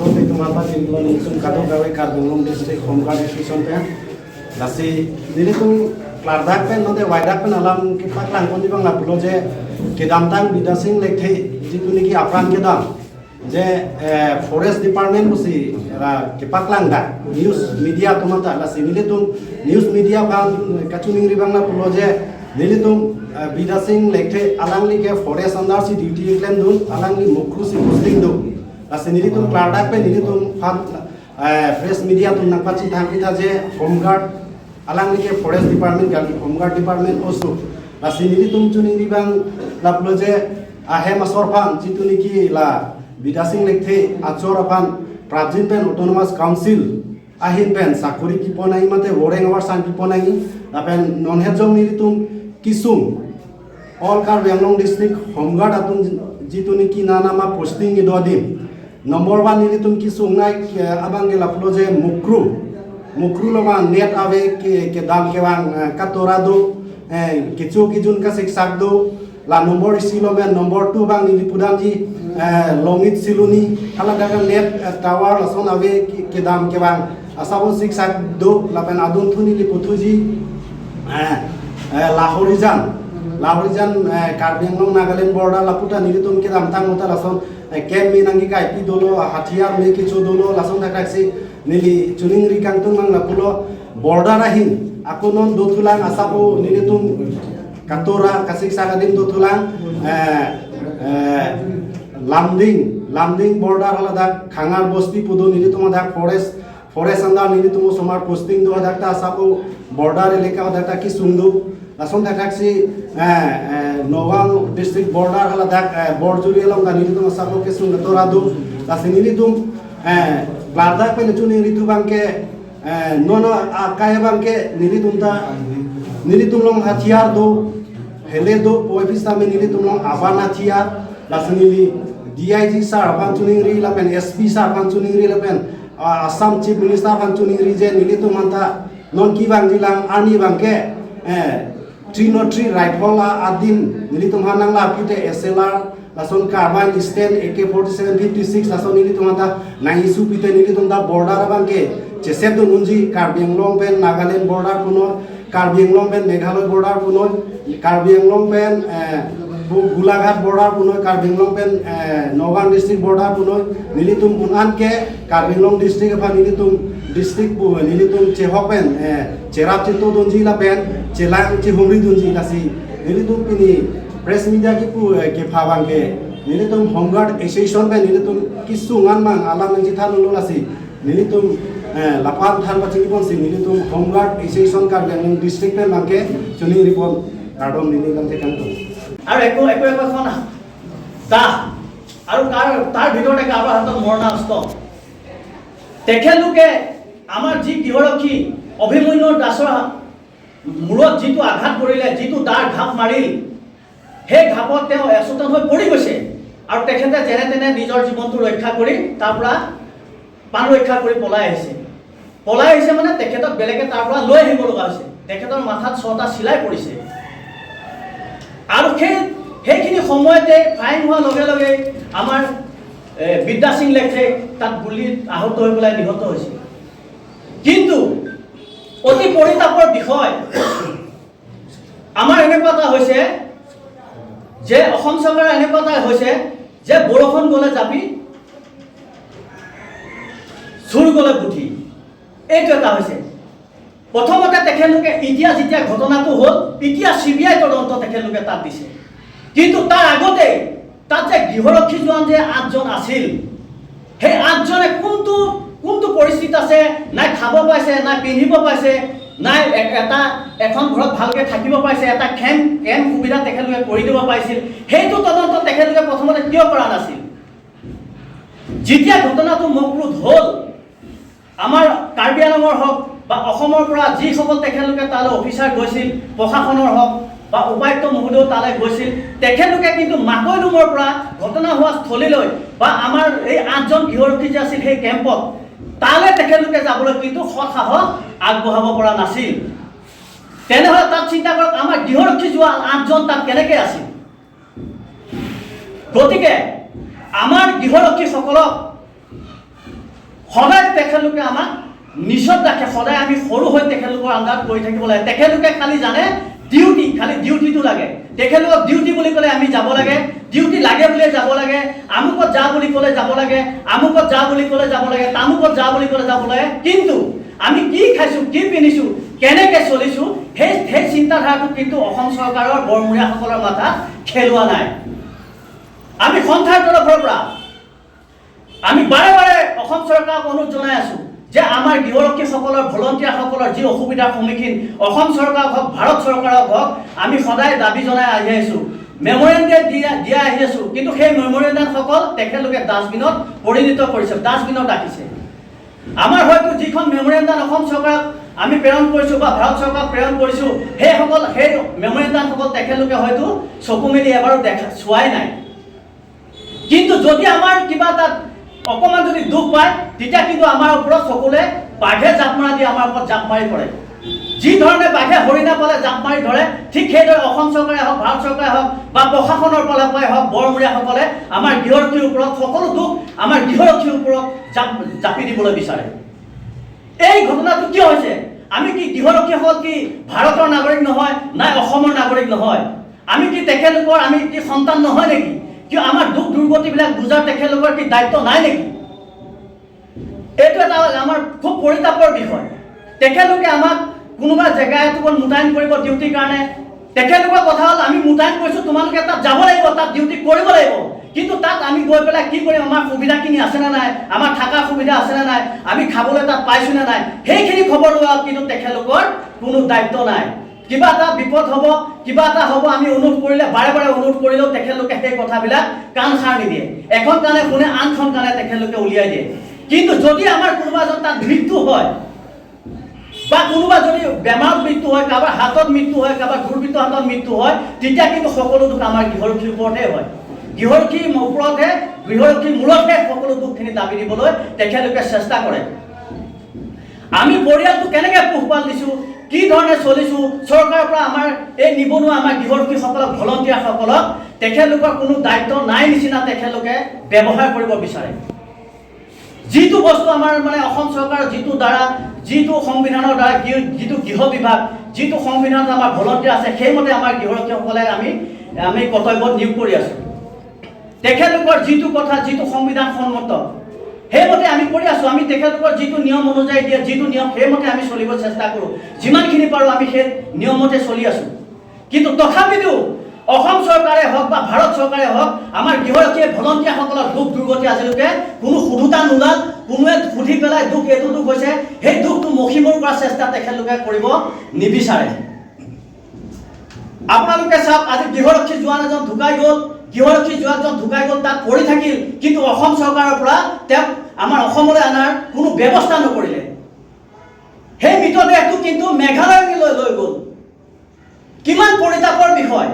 kote tumata tinglo ni tum kado gawe Karbi Anglong district home guard association pe lasi nili tum klardak pe node waidak pe alam ki paklang kondi bang la pulo je kedamtang bidasing lekthei jitu niki apran kedam যে forest department বুসি ke paklang da news media tumata lasi nili tum news media ban kachuning ri bangla pulo je nili tum bidasing lekthei alangli ke forest under si duty claim dun alangli mukru si posting du lasi nili tum klardak pe nili tum fan press media tum nangpa chi thang pitha je home guard alangli ke forest department gali home guard department also lasi nili tum chuning ri bang la pulo je ahe masor phan jitu niki la bidasing lekthei achor aphan prajin pen autonomous council ahin pen sakuri ki ponai mate woreng awar sang ki ponai lapen non hejong nili tum kisum all Karbi Anglong district home guard atun jitu niki nana ma posting gi dodim number 1 nili tum kisum nai abang ge laplo je mukru mukru loma net ave ke dam ke bang katorado kichu kijun ka sik sak do la number isi lo men number 2 bang nili pudam ji longit siluni hala daga net tower lason ave ke dam ke bang asabo sik sak do la pen adun thuni li puthuji Lahorijan Lahorijan Karbi Anglong Nagaland border laputa nili tum ke dam tang mota lason camp mi nangi kai pi dolo hathiyar me kichu dolo lason thak si nili chuning ri kangtung mang lapulo border ahin akonon dothulang asabo nili tum katora kasik sakadim dothulang Lumding Lumding border hala dak khangar bosti pudo nili tum dak forest forest andar nili tum somar posting do dakta asabo border eleka dakta ki sungdu lason thak si Nagaon district border hala dak borjuri elong da nili tum asabo ke sung tora do lasi nili tum glardak pe chuni ritu bangke nono akay bangke nili tum ta nili tum long hathiyar do hele do poifista me nili tum long aban hathiyar lasi nili DIG sir aban chuning ri lapen SP sir aban chuning ri lapen Assam chief minister aban chuning ri je nili tum anta non ki bang jilang army bangke 303 rifle adim nili tum hanang la pite SLR lason carbine stand AK47 56 lason nili tum anta nai isu pite nili tum da border bangke chesep do nunji Karbi Anglong pen Nagaland border puno Karbi Anglong pen Meghalaya border puno Karbi Anglong pen Golaghat border puno Karbi Anglong pen Nagaon district border puno nili tum unan ke Karbi Anglong district pa nili tum district pu nili tum chehok pen cherap chinto donji la pen chelang che humri donji la si nili tum pini press media ki pu ke phawang ke nili tum home guard association pen nili tum kisu ngan mang alam ngi than lo la si nili tum lapan than ba chingi pon si nili tum home guard association Karbi Anglong district pen bangke chuni ripon kardom nili lam the kanto আৰু একো একো একোখন দাহ আৰু তাৰ ভিতৰতে কাৰোবাৰ হাতত মৰণাস্ত্ৰ। তেখেতলোকে আমাৰ যি গৃহৰক্ষী অভিমন্যু দাসৰ মূৰত যিটো আঘাত কৰিলে, যিটো দাৰ ঘাপ মাৰিল, সেই ঘাপত তেওঁ অচেতন হৈ পৰি গৈছে আৰু তেখেতে যেনে তেনে নিজৰ জীৱনটো ৰক্ষা কৰি তাৰ পৰা প্ৰাণ ৰক্ষা কৰি পলাই আহিছে। পলাই আহিছে মানে তেখেতক বেলেগে তাৰ পৰা লৈ আহিব লগা হৈছে। তেখেতৰ মাথাত 6টা চিলাই পৰিছে আৰু সেইখিনি সময়তে ফায়াৰিং হোৱাৰ লগে লগে আমাৰ বিদ্যা সিং লেখে তাত গুলীত আহত হৈ পেলাই নিহত হৈছিল। কিন্তু অতি পৰিতাপৰ বিষয়, আমাৰ এনেকুৱা এটা হৈছে যে অসম চৰকাৰৰ এনেকুৱা এটা হৈছে যে বৰষুণ গ'লে জাপি, চোৰ গ'লে বুদ্ধি, এইটো এটা হৈছে। প্ৰথমতে তেখেতলোকে এতিয়া যেতিয়া ঘটনাটো হ'ল এতিয়া চি বি আই তদন্ত তেখেতলোকে তাত দিছে, কিন্তু তাৰ আগতেই তাত যে গৃহৰক্ষী জোৱান যে 8জন আছিল, সেই 8জনে কোনটো কোনটো পৰিস্থিতিত আছে, নাই খাব পাইছে, নাই পিন্ধিব পাইছে, নাই এটা এখন ঘৰত ভালকৈ থাকিব পাইছে, এটা কেম্প সুবিধা তেখেতলোকে কৰি দিব পাৰিছিল, সেইটো তদন্ত তেখেতলোকে প্ৰথমতে কিয় কৰা নাছিল? যেতিয়া ঘটনাটো মকৰুত হ'ল, আমাৰ কাৰ্বি আংলঙৰ হওক বা অসমৰ পৰা যিসকল তেখেতলোকে তালৈ অফিচাৰ গৈছিল, প্ৰশাসনৰ হওক বা উপায়ুক্ত মহোদয়ো তালৈ গৈছিল, তেখেতলোকে কিন্তু মাকৈডুমৰ পৰা ঘটনা হোৱা স্থলীলৈ বা আমাৰ এই 8জন গৃহৰক্ষী যে আছিল সেই কেম্পত, তালৈ তেখেতলোকে যাবলৈ কিন্তু সৎ সাহস আগবঢ়াব পৰা নাছিল। তেনেহ'লে তাত চিন্তা কৰক, আমাৰ গৃহৰক্ষী যোৱা 8জন তাত কেনেকৈ আছিল? গতিকে আমাৰ গৃহৰক্ষীসকলক সদায় তেখেতলোকে আমাক নিচত ৰাখে, সদায় আমি সৰু হৈ তেখেতলোকৰ আণ্ডাৰত কৰি থাকিব লাগে। তেখেতলোকে খালি জানে ডিউটি, খালি ডিউটিটো লাগে তেখেতলোকক। ডিউটি বুলি ক'লে আমি যাব লাগে, ডিউটি লাগে বুলিয়ে যাব লাগে, আমুকত যা বুলি ক'লে যাব লাগে, আমুকত যা বুলি ক'লে যাব লাগে, তামুকত যা বুলি ক'লে যাব লাগে। কিন্তু আমি কি খাইছোঁ, কি পিন্ধিছোঁ, কেনেকৈ চলিছোঁ, সেই চিন্তাধাৰাটো কিন্তু অসম চৰকাৰৰ বৰমূৰীয়াসকলৰ মাথাত খেলোৱা নাই। আমি সন্থাৰ তৰফৰ পৰা আমি বাৰে বাৰে অসম চৰকাৰক অনুৰোধ জনাই আছোঁ যে আমাৰ গৃহৰক্ষীসকলৰ, ভলণ্টিয়াৰসকলৰ যি অসুবিধাৰ সন্মুখীন, অসম চৰকাৰক হওক, ভাৰত চৰকাৰক হওক, আমি সদায় দাবী জনাই আহি আছোঁ, মেমৰেণ্ডাম দিয়া দিয়া আহি আছোঁ। কিন্তু সেই মেমৰেণ্ডামসকল তেখেতলোকে ডাষ্টবিনত পৰিণত কৰিছে, ডাষ্টবিনত ৰাখিছে। আমাৰ হয়তো যিখন মেমৰেণ্ডাম অসম চৰকাৰক আমি প্ৰেৰণ কৰিছোঁ বা ভাৰত চৰকাৰক প্ৰেৰণ কৰিছোঁ, সেই মেমৰেণ্ডামসকল তেখেতলোকে হয়তো চকু মেলি এবাৰো দেখা চোৱাই নাই। কিন্তু যদি আমাৰ কিবা তাত অকণমান যদি দুখ পায়, তেতিয়া কিন্তু আমাৰ ওপৰত সকলোৱে বাঘে জাপ মৰা দি আমাৰ ওপৰত জাপ মাৰি পৰে। যি ধৰণে বাঘে হৰিণা পালে জাপ মাৰি ধৰে, ঠিক সেইদৰে অসম চৰকাৰে হওক, ভাৰত চৰকাৰে হওক বা প্ৰশাসনৰ ফালৰ পৰাই হওক, বৰমূৰীয়াসকলে আমাৰ গৃহৰক্ষীৰ ওপৰত সকলো দুখ আমাৰ গৃহৰক্ষীৰ ওপৰত জাপি দিবলৈ বিচাৰে। এই ঘটনাটো কিয় হৈছে? আমি কি গৃহৰক্ষীসকল কি ভাৰতৰ নাগৰিক নহয়, নাই অসমৰ নাগৰিক নহয়? আমি কি তেখেতলোকৰ, আমি কি সন্তান নহয় নেকি? কিয় আমাৰ দুখ দুৰ্গতিবিলাক বুজাৰ তেখেতলোকৰ কি দায়িত্ব নাই নেকি? এইটো এটা আমাৰ খুব পৰিতাপৰ বিষয়। তেখেতলোকে আমাক কোনোবা জেগা এটুকুৰত মোতায়েন কৰিব ডিউটিৰ কাৰণে। তেখেতলোকৰ কথা হ'ল, আমি মোতায়েন কৰিছোঁ, তোমালোকে তাত যাব লাগিব, তাত ডিউটি কৰিব লাগিব। কিন্তু তাত আমি গৈ পেলাই কি কৰিম? আমাৰ সুবিধাখিনি আছেনে নাই, আমাৰ থকাৰ সুবিধা আছেনে নাই, আমি খাবলৈ তাত পাইছোঁ নে নাই, সেইখিনি খবৰ লোৱা কিন্তু তেখেতলোকৰ কোনো দায়িত্ব নাই। কিবা এটা বিপদ হ'ব, কিবা এটা হ'ব, আমি অনুৰোধ কৰিলে, বাৰে বাৰে অনুৰোধ কৰিলেও তেখেতলোকে সেই কথাবিলাক কাণ সাৰ নিদিয়ে। এখন কাণে শুনে, আনখন কাণে তেখেতলোকে উলিয়াই দিয়ে। কিন্তু যদি আমাৰ কোনোবা এজন তাত মৃত্যু হয় বা কোনোবা যদি বেমাৰত মৃত্যু হয়, কাৰোবাৰ হাতত মৃত্যু হয়, কাৰোবাৰ দুৰ্বৃত্ত হাতত মৃত্যু হয়, তেতিয়া কিন্তু সকলো দুখ আমাৰ গৃহৰক্ষীৰ ওপৰতহে হয়। গৃহৰক্ষীৰ ওপৰতহে, গৃহৰক্ষীৰ মূৰতহে সকলো দুখখিনি দাবী দিবলৈ তেখেতলোকে চেষ্টা কৰে। আমি পৰিয়ালটো কেনেকৈ পোহপাল দিছোঁ, কি ধৰণে চলিছোঁ, চৰকাৰৰ পৰা আমাৰ এই নিবনুৱা আমাৰ গৃহৰক্ষীসকলক, ভলণ্টিয়াৰসকলক তেখেতলোকৰ কোনো দায়িত্ব নাই নিচিনা তেখেতলোকে ব্যৱহাৰ কৰিব বিচাৰে। যিটো বস্তু আমাৰ মানে অসম চৰকাৰৰ যিটো দ্বাৰা, যিটো সংবিধানৰ দ্বাৰা, যিটো গৃহ বিভাগ, যিটো সংবিধানত আমাৰ ভলণ্টিয়াৰ আছে, সেইমতে আমাৰ গৃহৰক্ষীসকলে আমি আমি কৰ্তব্যত নিয়োগ কৰি আছোঁ। তেখেতলোকৰ যিটো কথা, যিটো সংবিধানসন্মত, সেইমতে আমি কৰি আছোঁ। আমি তেখেতলোকৰ যিটো নিয়ম অনুযায়ী দিয়ে, যিটো নিয়ম, সেইমতে আমি চলিব চেষ্টা কৰোঁ। যিমানখিনি পাৰোঁ আমি সেই নিয়মমতে চলি আছোঁ। কিন্তু তথাপিতো অসম চৰকাৰে হওক বা ভাৰত চৰকাৰে হওক, আমাৰ গৃহৰক্ষীয়ে, ভলণ্টিয়াৰসকলৰ দুখ দুৰ্গতি আজিলৈকে কোনো সোধোতা নোলাল। কোনোৱে সুধি পেলাই দুখ এইটো দুখ হৈছে, সেই দুখটো মষিমূৰ কৰাৰ চেষ্টা তেখেতলোকে কৰিব নিবিচাৰে। আপোনালোকে চাওক, আজি গৃহৰক্ষী জোৱান এজন ঢুকাই গ'ল, গৃহৰক্ষী জোৱানজন ঢুকাই গ'ল, তাত পৰি থাকিল, কিন্তু অসম চৰকাৰৰ পৰা তেওঁক আমাৰ অসমলৈ অনাৰ কোনো ব্যৱস্থা নকৰিলে। সেই মৃতদেহটো কিন্তু মেঘালয়লৈ লৈ গ'ল। কিমান পৰিতাপৰ বিষয়!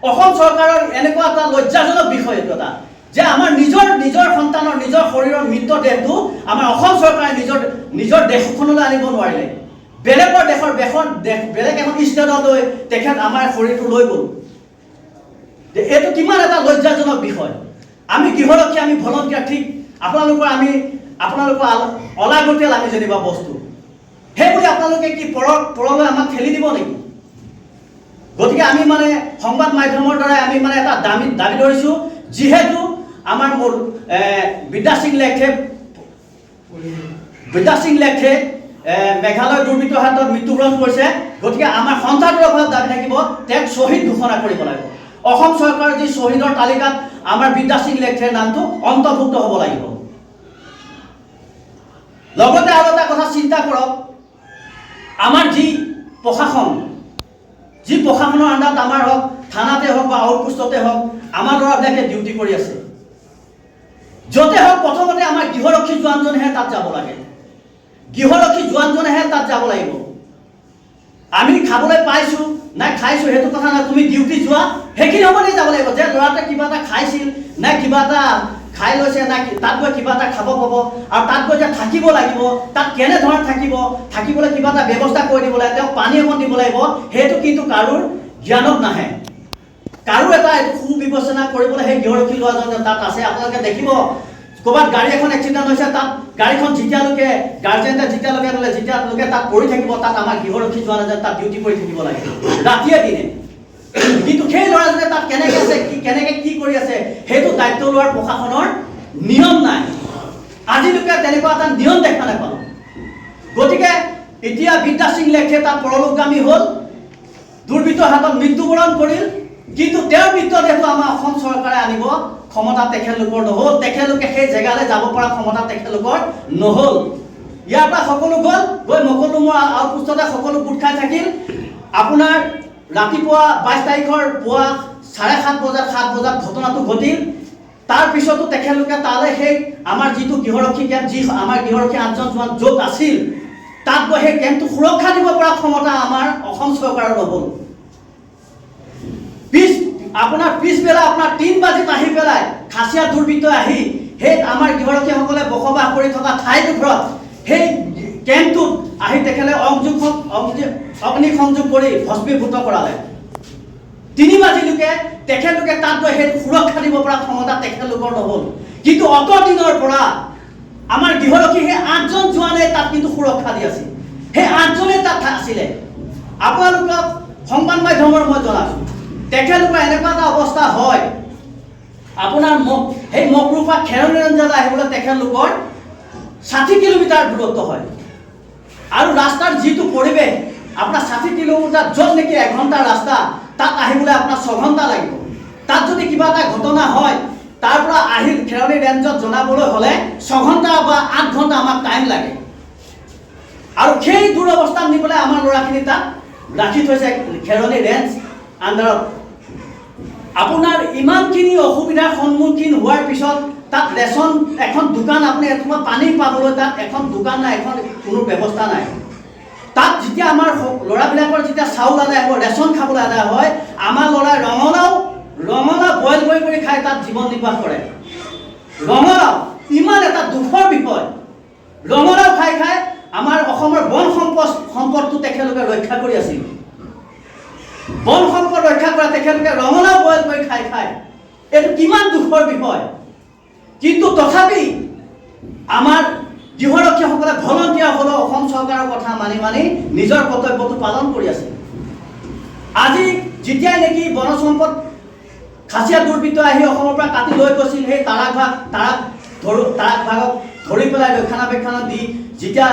অসম চৰকাৰৰ এনেকুৱা এটা লজ্জাজনক বিষয় এইটো এটা যে আমাৰ নিজৰ নিজৰ সন্তানৰ, নিজৰ শৰীৰৰ মৃতদেহটো আমাৰ অসম চৰকাৰে নিজৰ নিজৰ দেশখনলৈ আনিব নোৱাৰিলে। বেলেগৰ দেশৰ বেখন দেশ, বেলেগ এখন ষ্টেটলৈ তেখেত আমাৰ শৰীৰটো লৈ গ'ল। এইটো কিমান এটা লজ্জাজনক বিষয়! আমি গৃহৰক্ষী, আমি ভলণ্টিয়াৰ, ঠিক আপোনালোকৰ, আমি আপোনালোকৰ অলাগতিয়াল আমি যেনিবা বস্তু। সেই বুলি আপোনালোকে কি পৰলৈ আমাক ঠেলি দিব নেকি? গতিকে আমি মানে সংবাদ মাধ্যমৰ দ্বাৰাই আমি মানে এটা দাবী দাবী ধৰিছোঁ, যিহেতু আমাৰ মোৰ বিদ্যাসিং লেখে মেঘালয় দুৰ্বৃত্তৰ হাতত মৃত্যুবৰণ কৰিছে, গতিকে আমাৰ সন্থাটোৰ অভাৱ দাবী থাকিব, তেওঁক শ্বহীদ ঘোষণা কৰিব লাগিব। অসম চৰকাৰৰ যি শ্বহীদৰ তালিকাত আমাৰ বিদ্যাসিং লেখেৰ নামটো অন্তৰ্ভুক্ত হ'ব লাগিব। লগতে আৰু এটা কথা চিন্তা কৰক, আমাৰ যি প্ৰশাসন, যি প্ৰশাসনৰ আণ্ডাৰত আমাৰ হওক, থানাতে হওক বা আউটপোষ্টতে হওক, আমাৰ ল'ৰাবিলাকে ডিউটি কৰি আছে, য'তে হওক, প্ৰথমতে আমাৰ গৃহৰক্ষী জোৱানজনেহে তাত যাব লাগে, গৃহৰক্ষী জোৱানজনেহে তাত যাব লাগিব। আমি খাবলৈ পাইছোঁ নাই খাইছোঁ সেইটো কথা নাই, তুমি ডিউটি যোৱা সেইখিনি সময়তে যাব লাগিব যে ল'ৰাটোৱে কিবা এটা খাইছিল নাই, কিবা এটা খাই লৈছে নাই, তাত গৈ কিবা এটা খাব পাব আৰু তাত গৈ যে থাকিব লাগিব, তাত কেনেধৰণে থাকিব, থাকিবলৈ কিবা এটা ব্যৱস্থা কৰি দিব লাগে, তেওঁক পানী অকণ দিব লাগিব, সেইটো কিন্তু কাৰোৰ জ্ঞানত নাহে। কাৰো এটা এইটো সুবিবেচনা কৰিবলৈ সেই গৃহৰক্ষী ল'ৰাজন যে তাত আছে, আপোনালোকে দেখিব ক'ৰবাত গাড়ী এখন এক্সিডেণ্ট হৈছে, তাত গাড়ীখন যেতিয়ালৈকে গাৰ্জেণ্টে যেতিয়ালৈকে নলয়, যেতিয়ালৈকে তাত পৰি থাকিব, তাত আমাৰ গৃহৰক্ষী জোৱান এজন তাত ডিউটি কৰি থাকিব লাগে ৰাতিয়ে দিনে। কিন্তু সেই ল'ৰাজনে তাত কেনেকৈ আছে, কি কেনেকৈ কি কৰি আছে, সেইটো দায়িত্ব লোৱাৰ প্ৰশাসনৰ নিয়ম নাই। আজিলৈকে তেনেকুৱা এটা নিয়ম দেখা নাপালোঁ। গতিকে এতিয়া বিদ্যা সিং লেখে তাত পৰলোকগামী হ'ল, দুৰ্বৃত্তৰ হাতত মৃত্যুবৰণ কৰিল, কিন্তু তেওঁৰ মৃতদেহটো আমাৰ অসম চৰকাৰে আনিব ক্ষমতা তেখেতলোকৰ নহ'ল। তেখেতলোকে সেই জেগালৈ যাব পৰা ক্ষমতা তেখেতলোকৰ নহ'ল। ইয়াৰ পৰা সকলো গ'ল, গৈ মকলুমৰ আউটপোষ্টতে সকলো গোট খাই থাকিল। আপোনাৰ ৰাতিপুৱা 22 তাৰিখৰ পুৱা 7:30 বজাত, 7 বজাত ঘটনাটো ঘটিল। তাৰপিছতো তেখেতলোকে তালৈ সেই আমাৰ যিটো গৃহৰক্ষী কেম্প, যি আমাৰ গৃহৰক্ষী 8জন জোৱান য'ত আছিল, তাত গৈ সেই কেম্পটো সুৰক্ষা দিব পৰা ক্ষমতা আমাৰ অসম চৰকাৰৰ নহ'ল। আপোনাৰ পিছবেলা আপোনাৰ 3 বাজিত আহি পেলাই খাচীয়া দুৰ্বৃত্তই আহি সেই আমাৰ গৃহৰক্ষীসকলে বসবাস কৰি থকা ঠাইডোখৰত, সেই কেম্পটোত আহি তেখেতে অগ্নিসংযোগ কৰি ভস্মীভূত কৰালে। 3 বাজিলৈকে তেখেতলোকে তাত গৈ সেই সুৰক্ষা দিব পৰা ক্ষমতা তেখেতলোকৰ নহ'ল। কিন্তু অত দিনৰ পৰা আমাৰ গৃহৰক্ষী সেই 8জন জোৱানে তাত কিন্তু সুৰক্ষা দি আছিল, সেই 8জনে তাত আছিলে। আপোনালোকক সংবাদ মাধ্যমৰ মই জনাইছোঁ, তেখেতলোকৰ এনেকুৱা এটা অৱস্থা হয়, আপোনাৰ সেই মকৰুপা খেৰণি ৰেঞ্জলৈ আহিবলৈ তেখেতলোকৰ 60 কিলোমিটাৰ দূৰত্ব হয়। আৰু ৰাস্তাৰ যিটো পৰিৱেশ, আপোনাৰ 60 কিলোমিটাৰ য'ত নেকি এঘণ্টাৰ ৰাস্তা, তাত আহিবলৈ আপোনাৰ 6 ঘণ্টা লাগিব। তাত যদি কিবা এটা ঘটনা হয়, তাৰ পৰা আহি খেৰণি ৰেঞ্জত জনাবলৈ হ'লে 6 ঘণ্টা বা 8 ঘণ্টা আমাক টাইম লাগে। আৰু সেই দুৰৱস্থাত নি পেলাই আমাৰ ল'ৰাখিনি তাত ৰাখি থৈছে খেৰণি ৰেঞ্জ আণ্ডাৰত। আপোনাৰ ইমানখিনি অসুবিধাৰ সন্মুখীন হোৱাৰ পিছত তাত ৰেচন এখন দোকান, আপুনি এটোপা পানী পাবলৈ তাত এখন দোকান নাই, এখন কোনো ব্যৱস্থা নাই। তাত যেতিয়া আমাৰ ল'ৰাবিলাকৰ যেতিয়া চাউল আদায় হ'ব, ৰেচন খাবলৈ আদায় হয়, আমাৰ ল'ৰাই ৰঙালাও ৰঙালাও বইল কৰি কৰি খাই তাত জীৱন নিৰ্বাহ কৰে। ৰঙালাও, ইমান এটা দুখৰ বিষয়, ৰঙালাও খাই খাই আমাৰ অসমৰ বন সম্পদটো তেখেতলোকে ৰক্ষা কৰি আছিল। বন সম্পদ ৰক্ষা কৰা তেখেতলোকে ৰঙালাও বইল কৰি খাই খাই, এইটো কিমান দুখৰ বিষয়। কিন্তু তথাপি আমাৰ গৃহৰক্ষীসকলে ভলণ্টিয়াৰ হ'লেও অসম চৰকাৰৰ কথা মানি মানি নিজৰ কৰ্তব্যটো পালন কৰি আছে। আজি যেতিয়াই নেকি বনজ সম্পদ খাচীয়া দুৰ্বৃত্ত আহি অসমৰ পৰা কাটি লৈ গৈছিল, সেই তাৰাক ভাগ তাৰাক ধৰো তাৰাক ভাগক ধৰি পেলাই ৰক্ষণাবেক্ষণ দি যেতিয়া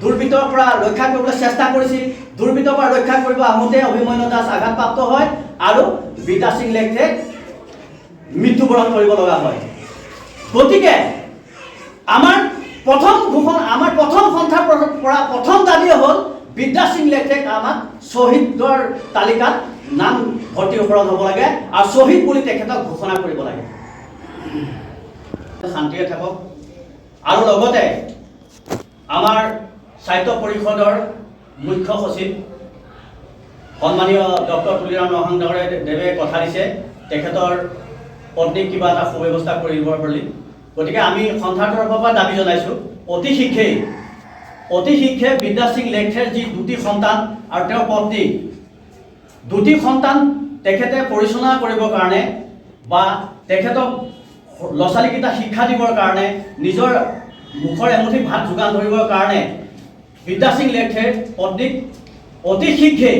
দুৰ্বৃত্তৰ পৰা ৰক্ষা কৰিবলৈ চেষ্টা কৰিছিল, দুৰ্বৃত্তৰ পৰা ৰক্ষা কৰিব আহোঁতে অভিমন্যু দাস আঘাতপ্ৰাপ্ত হয় আৰু বিদ্যা সিং লেখথে মৃত্যুবৰণ কৰিব লগা হয়। গতিকে আমাৰ প্ৰথম ঘোষণা, আমাৰ প্ৰথম সন্থাৰ পৰা প্ৰথম দাবীয়ে হ'ল বিদ্যা সিং লেখথেক আমাক শ্বহীদৰ তালিকাত নাম ভৰ্তিকৰণ হ'ব লাগে আৰু শ্বহীদ বুলি তেখেতক ঘোষণা কৰিব লাগে। শান্তিৰে থাকক। আৰু লগতে আমাৰ স্বায়ত্ত পৰিষদৰ মুখ্য সচিব সন্মানীয় ডক্টৰ তুলিৰাম ৰংহাং দেৱে কথা দিছে তেখেতৰ পত্নীক কিবা এটা সুব্যৱস্থা কৰিব বুলি। গতিকে আমি সন্থাৰ তৰফৰ পৰা দাবী জনাইছোঁ, অতি শীঘ্ৰে বিদ্যা সিং লেখথেৰ যি দুটি সন্তান আৰু তেওঁৰ পত্নী, দুটি সন্তান তেখেতে পৰিচালনা কৰিবৰ কাৰণে বা তেখেতক ল'ৰা ছোৱালীকেইটা শিক্ষা দিবৰ কাৰণে, নিজৰ মুখৰ এমুঠি ভাত যোগান ধৰিবৰ কাৰণে বিদ্যা সিং লেখথেৰ পত্নীক অতি শীঘ্ৰে,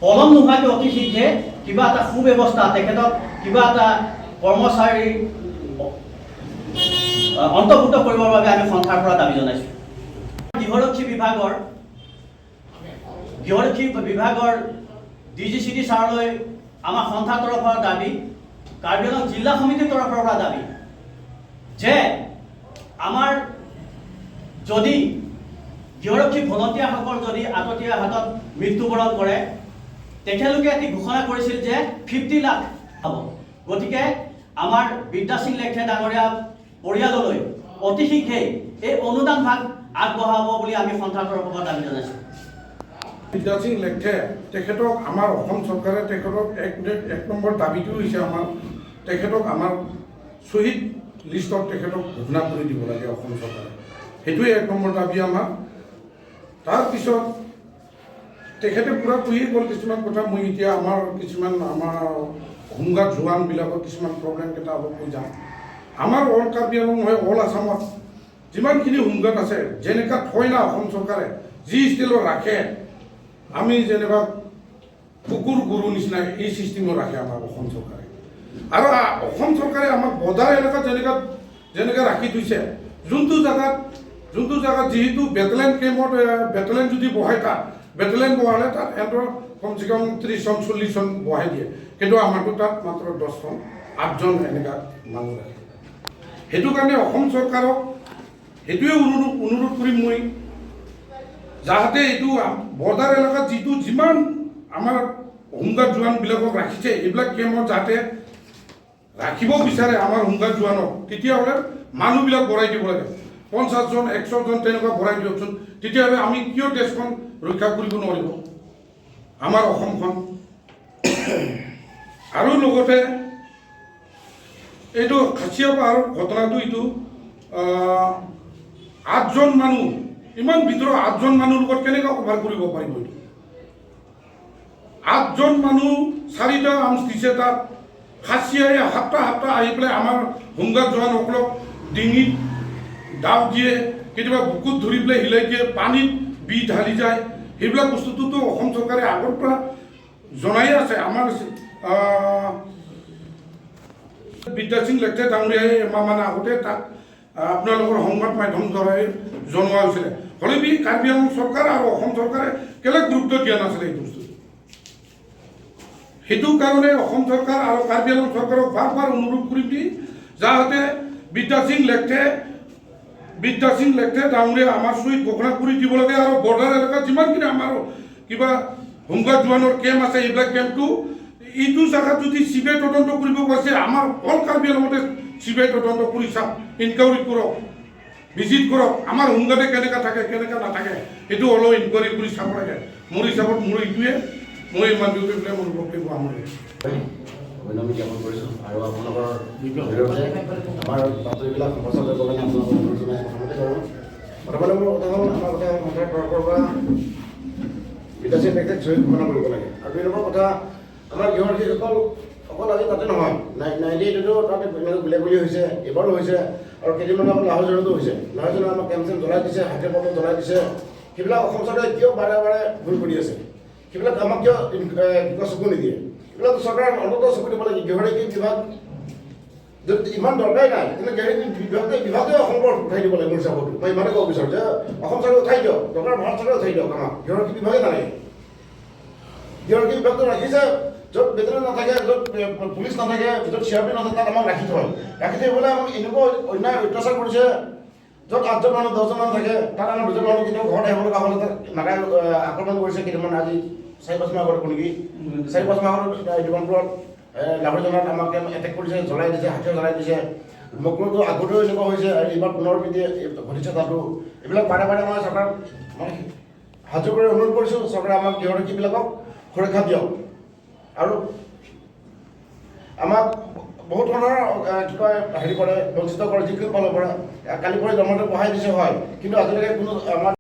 পলম নোহোৱাকৈ অতি শীঘ্ৰে কিবা এটা সুব্যৱস্থা, তেখেতক কিবা এটা কৰ্মচাৰী অন্তৰ্ভুক্ত কৰিবৰ বাবে আমি সন্থাৰ পৰা দাবী জনাইছোঁ। গৃহৰক্ষী বিভাগৰ ডি জি চি ডি ছাৰলৈ আমাৰ সন্থাৰ তৰফৰ পৰা দাবী, কাৰ্বি আংলং জিলা সমিতিৰ তৰফৰ পৰা দাবী যে আমাৰ যদি গৃহৰক্ষী ভলণ্টিয়াৰসকল যদি আততীয়াৰ হাতত মৃত্যুবৰণ কৰে, তেখেতলোকে এটি ঘোষণা কৰিছিল যে 50 লাখ হ'ব। গতিকে আমাৰ বিদ্যা সিং লেখথে ডাঙৰীয়া পৰিয়াললৈ অতি শীঘ্ৰেই এই অনুদান ভাগ আগবঢ়াব বুলি আমি সন্থাৰ তৰফৰ পৰা দাবী জনাইছোঁ। বিদ্যা সিং লেখথে, তেখেতক আমাৰ অসম চৰকাৰে তেখেতক এক এক নম্বৰ দাবীটো হৈছে আমাৰ তেখেতক আমাৰ শ্বহীদ লিষ্টত তেখেতক ঘোষণা কৰি দিব লাগে অসম চৰকাৰে। সেইটোৱে এক নম্বৰ দাবী আমাৰ। তাৰপিছত তেখেতে পূৰা কৈয়ে গ'ল কিছুমান কথা। মই এতিয়া আমাৰ কিছুমান আমাৰ হোমগাৰ্ড জোৱানবিলাকৰ কিছুমান প্ৰব্লেমকেইটা অলপ কৈ যাম। আমাৰ অল কাৰ্বি আংলং নহয়, অল আছামত যিমানখিনি হোমগাৰ্ড আছে, যেনেকুৱা থয় না অসম চৰকাৰে, যি ষ্টাইলত ৰাখে, আমি যেনিবা কুকুৰ গৰু নিচিনা এই চিষ্টেমত ৰাখে আমাৰ অসম চৰকাৰে। আৰু অসম চৰকাৰে আমাক বৰ্ডাৰ এলেকাত যেনেকুৱা যেনেকৈ ৰাখি থৈছে, যোনটো জেগাত যিহেতু বেটেলিয়ন কেম্পত বেটেলিয়ন যদি বহায়, তাত বেটেলিয়ন বহালে তাত সিহঁতৰ কমচে কম 30জন 40জন বহাই দিয়ে। কিন্তু আমাৰতো তাত মাত্ৰ 10জন, 8জন এনেকুৱা মানুহ ৰাখে। সেইটো কাৰণে অসম চৰকাৰক সেইটোৱে অনুৰোধ কৰিম মই, যাতে এইটো বৰ্ডাৰ এলেকাত যিটো যিমান আমাৰ হোমগাৰ্ড জোৱানবিলাকক ৰাখিছে, এইবিলাক কেম্পত যাতে ৰাখিব বিচাৰে আমাৰ হোমগাৰ্ড জোৱানক, তেতিয়াহ'লে মানুহবিলাক বঢ়াই দিব লাগে। 50জন, 100জন তেনেকুৱা বঢ়াই দিয়কচোন। তেতিয়াহ'লে আমি কিয় দেশখন ৰক্ষা কৰিব নোৱাৰিব, আমাৰ অসমখন? আৰু লগতে এইটো খাচীয়া পাহাৰৰ ঘটনাটো, এইটো 8জন মানুহ, ইমান ভিতৰত 8জন মানুহৰ লগত কেনেকৈ কভাৰ কৰিব পাৰিব এইটো? 8জন মানুহ, 4টা আৰ্মছ দিছে। তাত খাচীয়াই সাতটা সাতটা আহি পেলাই আমাৰ হোমগাৰ্ড জোৱানসকলক ডিঙিত দাও দিয়ে, কেতিয়াবা বুকুত ধৰি পেলাই হিলাই দিয়ে, পানীত বিষ ঢালি যায়। সেইবিলাক বস্তুটোতো অসম চৰকাৰে আগৰ পৰা জনাই আছে। আমাৰ বিদ্যা সিং লেখথে ডাঙৰীয়াই এমাহমান আগতে তাক আপোনালোকৰ সংবাদ মাধ্যম দ্বাৰাই জনোৱা হৈছিলে। হ'লে বি কাৰ্বি আংলং চৰকাৰ আৰু অসম চৰকাৰে কেলৈ গুৰুত্ব দিয়া নাছিলে এই বস্তুটো? সেইটো কাৰণে অসম চৰকাৰ আৰু কাৰ্বি আংলং চৰকাৰক বাৰ বাৰ অনুৰোধ কৰিম দি যাতে বিদ্যা সিং লেখথে ডাঙৰীয়া আমাৰ শ্বহীদ ঘোষণা কৰি দিব লাগে। আৰু বৰ্ডাৰ এলেকাত যিমানখিনি আমাৰ কিবা হোমগাৰ্ড জোৱানৰ কেম্প আছে, এইবিলাক কেম্পটো এইটো জেগাত যদি চিবিআই তদন্ত কৰিব পাৰিছে, আমাৰ অল কাৰ্বি আংলঙতে চিবিআই তদন্ত কৰি চাওক, ইনকুৱাৰী কৰক, ভিজিট কৰক, আমাৰ হোমগাৰ্ডে কেনেকুৱা থাকে, কেনেকুৱা নাথাকে, সেইটো অলপ ইনকুৱাৰী কৰি চাব লাগে। মোৰ হিচাপত মোৰ এইটোৱে, মই ইমান কৰি পেলাই মোৰ বক্তব্য সামৰিলোঁ। অভিনন্দন জ্ঞাপন কৰিছোঁ আৰু আপোনালোকৰ জৰিয়তে আমাৰ বাতৰিবিলাক সম্প্ৰচাৰ কৰিবৰ কাৰণে আপোনালোকক অনুৰোধ জনাইছোঁ। প্ৰথমতে কৰোঁ, প্ৰথমতে মোৰ কথা হ'ল, আমাৰ কথা হ'ল তৰফৰ পৰা বিদ্যাসিং লেখথেক শ্বহীদ ঘোষণা কৰিব লাগে। আৰু 2 নম্বৰ কথা, আমাৰ গৃহৰক্ষীসকল অকল আজি তাতে নহয়, 98তো তাত এনেকৈ গুলীয়াগুলি হৈছে, এইবাৰো হৈছে আৰু কেইদিনমান আগত লাহোৱালতো হৈছে। লাহোৱালত আমাক কেম্প চেম্প জ্বলাই দিছে, হাতীৰ বটল জ্বলাই দিছে। সেইবিলাক অসম চৰকাৰে কিয় বাৰে বাৰে ভুল কৰি আছে? সেইবিলাক আমাক কিয় কি কয় চকু নিদিয়ে? এইবিলাক চৰকাৰে অন্ততঃ চকু দিব লাগে। গৃহৰক্ষী বিভাগ যদি ইমান দৰকাৰী নাই, তেনে গৃহৰক্ষী বিভাগটোৱে অসমৰ পৰা উঠাই দিব লাগে। মোৰ হিচাপত মই ইমানে ক'ব বিচাৰোঁ যে অসম চৰকাৰে উঠাই দিয়ক, দৰকাৰ ভাৰত চৰকাৰে উঠাই দিয়ক, আমাক গৃহৰক্ষী বিভাগে নালাগে। গৃহৰক্ষী বিভাগটো ৰাখিছে য'ত বেটেলিয়ন নাথাকে, য'ত পুলিচ নাথাকে, য'ত চিআৰপি নাথাকে, তাত আমাক ৰাখি থয়। ৰাখি থৈ পেলাই আমাক এনেকুৱা অন্যায় অত্যাচাৰ কৰিছে, য'ত 8জন মানুহ, 10জন মানুহ থাকে, তাত আমাৰ 2জন মানুহ কেতিয়াবা ঘৰত আহিব লগা হ'লে তাত নাগাই আক্ৰমণ কৰিছে। কেইটামান আজি 4-5 মাহ আগত নেকি, 4-5 মাহ আগত ডিমাপুৰত লাহৰীজনাত আমাক এটেক কৰিছে, জ্বলাই দিছে, হাতীও জ্বলাই দিছে। মকৰতো আগতেও এনেকুৱা হৈছে আৰু এইবাৰ পুনৰাবৃত্তি ঘটিছে তাতো। এইবিলাক বাৰে বাৰে মই চৰকাৰক মানে হাতযোৰ কৰি অনুৰোধ কৰিছোঁ, চৰকাৰে আমাক গৃহৰক্ষীবিলাকক সুৰক্ষা দিয়ক। আৰু আমাক বহুত ধৰণৰ কি কয় হেৰি কৰে, বঞ্চিত কৰে যিকোনো ফালৰ পৰা। কালি পৰহি দৰমহাটো বঢ়াই দিছে হয়, কিন্তু আজিলৈকে কোনো আমাৰ